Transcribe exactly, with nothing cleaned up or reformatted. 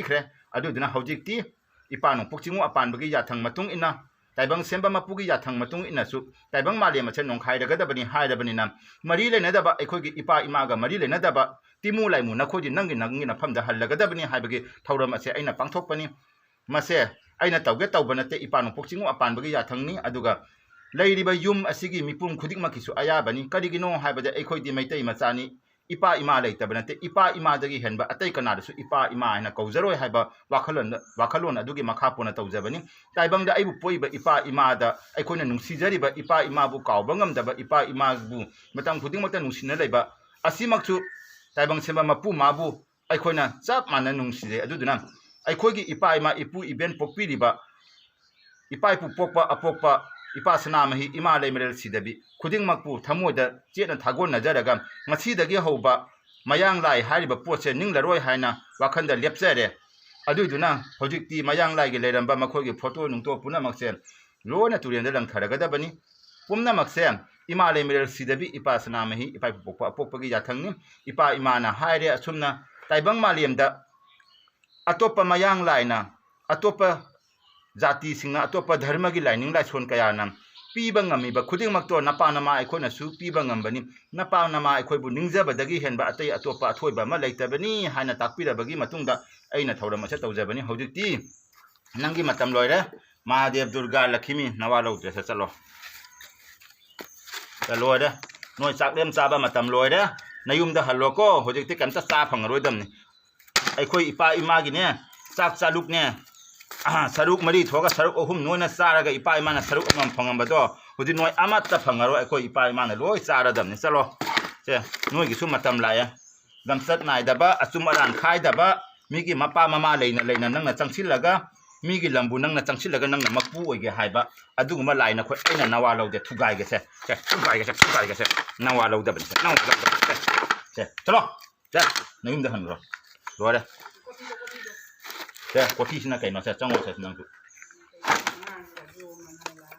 ꯄꯤꯈ꯭ꯔꯦ꯫ ꯑꯗꯨꯗꯨꯅ ꯍꯧꯖꯤꯛꯇꯤ ꯏꯄꯥ ꯅꯣꯡꯄꯣꯛ ꯆꯤꯡꯉꯨ ꯑꯄꯥꯟꯕꯒꯤ ꯌꯥꯊꯪ ꯃꯇꯨꯡ ꯏꯟꯅ, ꯇꯥꯏꯕꯪ ꯁꯦꯝꯕ ꯃꯄꯨꯒꯤ ꯌꯥꯊꯪ ꯃꯇꯨꯡ ꯏꯟꯅꯁꯨ ꯇꯥꯏꯕꯪ ꯃꯥꯂꯦꯝ ꯑꯁꯦ ꯅꯣꯡꯈꯥꯏꯔꯒꯗꯕꯅꯤ ꯍꯥꯏꯔꯕꯅꯤꯅ, ꯃꯔꯤ ꯂꯩꯅꯗꯕ ꯑꯩꯈꯣꯏꯒꯤ ꯏꯄꯥ ꯏꯃꯥꯒ ꯃꯔꯤ ꯂꯩꯅꯗꯕ ꯇꯤꯃꯨ ꯂꯥꯏꯃꯨ ꯅꯈꯣꯏꯗꯤ ꯅꯪꯒꯤ ꯅꯪꯒꯤ ꯅꯐꯝꯗ ꯍꯜꯂꯒꯗꯕꯅꯤ ꯍꯥꯏꯕꯒꯤ ꯊꯧꯔꯝ ꯑꯁꯦ ꯑꯩꯅ ꯄꯥꯡꯊꯣꯛꯄꯅꯤ꯫ ꯃꯁꯦ ꯑꯩꯅ ꯇꯧꯒꯦ ꯇꯧꯕ ꯅꯠꯇꯦ, ꯏꯄꯥ ꯅꯣꯡꯄꯣꯛ ꯆꯤꯡꯉꯨ ꯑꯄꯥꯟꯕꯒꯤ ꯌꯥꯊꯪꯅꯤ꯫ ꯑꯗꯨꯒ ꯂꯩꯔꯤꯕ ꯌꯨꯝ ꯑꯁꯤꯒꯤ ꯃꯤꯄꯨꯝ ꯈꯨꯗꯤꯡꯃꯛꯀꯤꯁꯨ ꯑꯌꯥꯕꯅꯤ꯫ ꯀꯔꯤꯒꯤꯅꯣ ꯍꯥꯏꯕꯗ ꯑꯩꯈꯣꯏꯗꯤ ꯃꯩꯇꯩ ꯃꯆꯥꯅꯤ, ꯏꯄꯥ ꯏꯃꯥ ꯂꯩꯇꯕ ꯅꯠꯇꯦ꯫ ꯏꯄꯥ ꯏꯃꯥꯗꯒꯤ ꯍꯦꯟꯕ ꯑꯇꯩ ꯀꯅꯥꯗꯁꯨ ꯏꯄꯥ ꯏꯃꯥ ꯍꯥꯏꯅ ꯀꯧꯖꯔꯣꯏ ꯍꯥꯏꯕ ꯋꯥꯈꯜꯂꯣꯟ, ꯋꯥꯈꯜꯂꯣꯟ ꯑꯗꯨꯒꯤ ꯃꯈꯥ ꯄꯣꯟꯅ ꯇꯧꯖꯕꯅꯤ꯫ ꯇꯥꯏꯕꯪꯗ ꯑꯩꯕꯨ ꯄꯣꯛꯏꯕ ꯏꯄꯥ ꯏꯃꯥꯗ, ꯑꯩꯈꯣꯏꯅ ꯅꯨꯡꯁꯤꯖꯔꯤꯕ ꯏꯄꯥ ꯏꯃꯥꯕꯨ ꯀꯥꯎꯕ ꯉꯝꯗꯕ, ꯏꯄꯥ ꯏꯃꯥꯕꯨ ꯃꯇꯝ ꯈꯨꯗꯤꯡꯃꯛꯇ ꯅꯨꯡꯁꯤꯅ ꯂꯩꯕ ꯑꯁꯤꯃꯛꯁꯨ ꯇꯥꯏꯕꯪ ꯁꯦꯝꯕ ꯃꯄꯨ ꯃꯥꯕꯨ ꯑꯩꯈꯣꯏꯅ ꯆꯞ ꯃꯥꯟꯅ ꯅꯨꯡꯁꯤꯖꯩ꯫ ꯑꯗꯨꯗꯨꯅ ꯑꯩꯈꯣꯏꯒꯤ ꯏꯄꯥ ꯏꯃꯥ, ꯏꯄꯨ ꯏꯕꯦꯟ ꯄꯣꯛꯄꯤꯔꯤꯕ, ꯏꯄꯥ ꯏꯄꯨ ꯄꯣꯛꯄ ꯑꯄꯣꯛꯄ, ꯏꯄꯥ ꯁꯅꯥꯃꯍꯤ, ꯏꯃꯥ ꯂꯩꯃꯔꯦꯜ ꯁꯤꯗꯕꯤ ꯈꯨꯗꯤꯡꯃꯛꯄꯨ ꯊꯃꯣꯏꯗ ꯆꯦꯠꯅ ꯊꯥꯒꯣꯟꯅꯖꯔꯒ, ꯉꯁꯤꯗꯒꯤ ꯍꯧꯕ ꯃꯌꯥꯡ ꯂꯥꯏ ꯍꯥꯏꯔꯤꯕ ꯄꯣꯠꯁꯦ ꯅꯤꯡꯂꯔꯣꯏ ꯍꯥꯏꯅ ꯋꯥꯈꯜꯗ ꯂꯦꯞꯆꯔꯦ꯫ ꯑꯗꯨꯏꯗꯨꯅ ꯍꯧꯖꯤꯛꯇꯤ ꯃꯌꯥꯡ ꯂꯥꯏꯒꯤ ꯂꯩꯔꯝꯕ ꯃꯈꯣꯏꯒꯤ ꯐꯣꯇꯣ ꯅꯨꯡꯇꯣ ꯄꯨꯝꯅꯃꯛꯁꯦ ꯂꯣꯏꯅ ꯇꯨꯔꯦꯟꯗ ꯂꯪꯊꯔꯒꯗꯕꯅꯤ꯫ ꯄꯨꯝꯅꯃꯛꯁꯦ ꯏꯃꯥ ꯂꯩꯃꯔꯦꯜ ꯁꯤꯗꯕꯤ, ꯏꯄꯥ ꯁꯅꯥꯃꯍꯤ, ꯏꯄꯥ ꯏꯄꯨ ꯄꯣꯛꯄ ꯑꯄꯣꯛꯄꯒꯤ ꯌꯥꯊꯪꯅꯤ꯫ ꯏꯄꯥ ꯏꯃꯥꯅ ꯍꯥꯏꯔꯦ ꯑꯁꯨꯝꯅ, ꯇꯥꯏꯕꯪ ꯃꯥꯂꯦꯝꯗ ꯑꯇꯣꯞꯄ ꯃꯌꯥꯡ ꯂꯥꯏꯅ, ꯑꯇꯣꯞꯄ ꯖꯥꯇꯤꯁꯤꯡꯅ, ꯑꯇꯣꯞꯄ ꯙꯔꯃꯒꯤ ꯂꯥꯏꯅꯤꯡ ꯂꯥꯏꯁꯣꯟ ꯀꯌꯥꯅ ꯄꯤꯕ ꯉꯝꯃꯤꯕ ꯈꯨꯗꯤꯡꯃꯛꯇꯣ ꯅꯄꯥ ꯅꯃꯥ ꯑꯩꯈꯣꯏꯅꯁꯨ ꯄꯤꯕ ꯉꯝꯕꯅꯤ꯫ ꯅꯄꯥ ꯅꯃꯥ ꯑꯩꯈꯣꯏꯕꯨ ꯅꯤꯡꯖꯕꯗꯒꯤ ꯍꯦꯟꯕ ꯑꯇꯩ ꯑꯇꯣꯞꯄ ꯑꯊꯣꯏꯕ ꯑꯃ ꯂꯩꯇꯕꯅꯤ ꯍꯥꯏꯅ ꯇꯥꯛꯄꯤꯔꯕꯒꯤ ꯃꯇꯨꯡꯗ ꯑꯩꯅ ꯊꯧꯔꯝ ꯑꯁꯦ ꯇꯧꯖꯕꯅꯤ꯫ ꯍꯧꯖꯤꯛꯇꯤ ꯅꯪꯒꯤ ꯃꯇꯝ ꯂꯣꯏꯔꯦ꯫ ꯃꯍꯥꯗꯦꯕ, ꯗꯨꯔꯒꯥ, ꯂꯛꯈꯤꯃꯤ, ꯅꯋꯥ ꯂꯧꯗ꯭ꯔꯦ꯫ ꯁꯦ, ꯆꯠꯂꯣ꯫ ꯁꯦ, ꯂꯣꯏꯔꯦ꯫ ꯅꯣꯏ ꯆꯥꯛꯂꯦꯟ ꯆꯥꯕ ꯃꯇꯝ ꯂꯣꯏꯔꯦ꯫ ꯅꯌꯨꯝꯗ ꯍꯜꯂꯣꯀꯣ꯫ ꯍꯧꯖꯤꯛꯇꯤ ꯀꯩꯝꯇ ꯆꯥ ꯐꯪꯉꯔꯣꯏꯗꯕꯅꯤ꯫ ꯑꯩꯈꯣꯏ ꯏꯄꯥ ꯏꯃꯥꯒꯤꯅꯦ, ꯆꯥꯛ ꯆꯥꯂꯨꯛꯅꯦ, ꯑꯍ, ꯁꯔꯨꯛ ꯃꯔꯤ ꯊꯣꯛꯑꯒ ꯁꯔꯨꯛ ꯑꯍꯨꯝ ꯅꯣꯏꯅ ꯆꯥꯔꯒ ꯏꯄꯥ ꯏꯃꯥꯅ ꯁꯔꯨꯛ ꯑꯃꯃꯝ ꯐꯪꯉꯝꯕꯗꯣ ꯍꯧꯖꯤꯛ ꯅꯣꯏ ꯑꯃꯠꯇ ꯐꯪꯉꯔꯣꯏ꯫ ꯑꯩꯈꯣꯏ ꯏꯄꯥ ꯏꯃꯥꯅ ꯂꯣꯏ ꯆꯥꯔꯗꯕꯅꯤ꯫ ꯆꯠꯂꯣ꯫ ꯁꯦ, ꯅꯣꯏꯒꯤꯁꯨ ꯃꯇꯝ ꯂꯥꯛꯑꯦ꯫ ꯂꯝꯆꯠ ꯅꯥꯏꯗꯕ, ꯑꯆꯨꯝ ꯑꯔꯥꯟ ꯈꯥꯏꯗꯕ, ꯃꯤꯒꯤ ꯃꯄꯥ ꯃꯃꯥ ꯂꯩꯅ ꯂꯩꯅ ꯅꯪꯅ ꯆꯪꯁꯤꯜꯂꯒ, ꯃꯤꯒꯤ ꯂꯝꯕꯨ ꯅꯪꯅ ꯆꯪꯁꯤꯜꯂꯒ ꯅꯪꯅ ꯃꯄꯨ ꯑꯣꯏꯒꯦ ꯍꯥꯏꯕ ꯑꯗꯨꯒꯨꯝꯕ ꯂꯥꯏ ꯅꯈꯣꯏ ꯑꯩꯅ ꯅꯋꯥ ꯂꯧꯗꯦ꯫ ꯊꯨꯒꯥꯏꯒꯦꯁꯦ꯫ ꯁꯦ, ꯊꯨꯒꯥꯏꯒꯦꯁꯦ, ꯊꯨꯒꯥꯏꯒꯦꯁꯦ꯫ ꯅꯋꯥ ꯂꯧꯗꯕꯅꯤ꯫ ꯁꯦ, ꯅꯋꯥ ꯂꯧꯗꯕꯅꯤ꯫ ꯁꯦ, ꯁꯦ, ꯆꯠꯂꯣ꯫ ꯁꯦ, ꯅꯌꯨꯝꯗ ꯍꯟꯈ꯭ꯔꯣ꯫ ꯂꯣꯏꯔꯦ꯫ ꯁꯦ, ꯀꯣꯐꯤꯁꯤꯅ ꯀꯩꯅꯣ? ꯁꯦ, ꯆꯪꯉꯣ꯫ ꯁꯦ, ꯅꯪꯁꯨ꯫